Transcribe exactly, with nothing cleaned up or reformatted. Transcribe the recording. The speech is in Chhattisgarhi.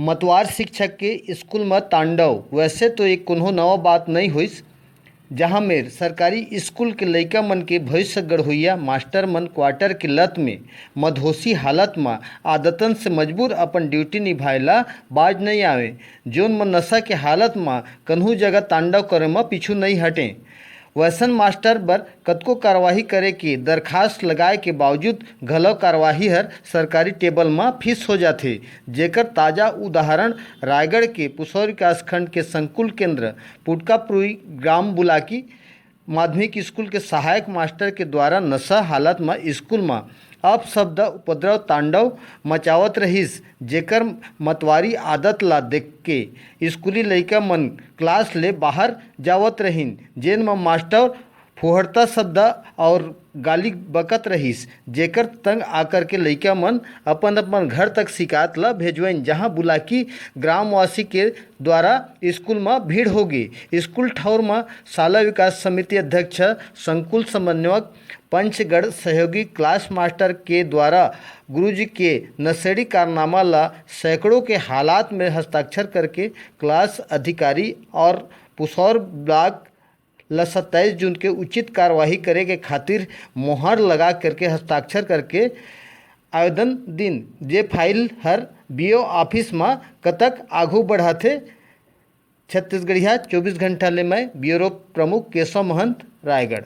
मतवार शिक्षक के स्कूल म तांडव। वैसे तो एक कोनो नवा बात नइ होइस, जहां मेर सरकारी स्कूल के लइका मन के भविष्य गढ़ोइया मास्टर मन क्वार्टर के लत में मदहोशी हालत म आदतन से मजबूर अपन ड्यूटी निभाए ला बाज नइ आवे, जोन मन नशा के हालत म कन्हू जगह तांडव करे म पीछू नइ हटें। वैसन मास्टर बर कतको कार्यवाही करे के दरखास्त लगाए के बावजूद घलो कार्यवाही हर सरकारी टेबल म फिस हो जाथे, जेकर ताजा उदाहरण रायगढ़ के पुसौर विकासखंड के संकुल केंद्र पुटकापुरी ग्राम बुलाकी माध्यमिक स्कूल के सहायक मास्टर के द्वारा नशा हालत म स्कूल म अपशब्द उपद्रव तांडव मचावत रहिस, जेकर मतवारी आदत ला देख के स्कूली लइका मन क्लास ले बाहर जावत रहिन, जेन म मास्टर फुहड़ता शब्द और गाली बकत रहिस, जेकर तंग आकर के लइका मन अपन अपन घर तक शिकायत ला भेजवइन, जहां बुलाकी ग्रामवासी के द्वारा स्कूल म भीड़ होगे। स्कूल ठौर म शाला विकास समिति अध्यक्ष, संकुल समन्वयक, पंचगढ़ सहयोगी क्लास मास्टर के द्वारा गुरुजी के नशेड़ी कारनामा ला सैकड़ों के हालात में हस्ताक्षर करके क्लास अधिकारी और पुसौर ब्लॉक ल सत्ताईस जून के उचित कार्यवाही करे के खातिर मोहर लगा करके हस्ताक्षर करके आवेदन दिन, जे फाइल हर बीओ ऑफिस म कतक आघू बढ़ाथे। छत्तीसगढ़िया चौबीस घंटा ले मैं ब्यूरो प्रमुख केशव महंत, रायगढ़।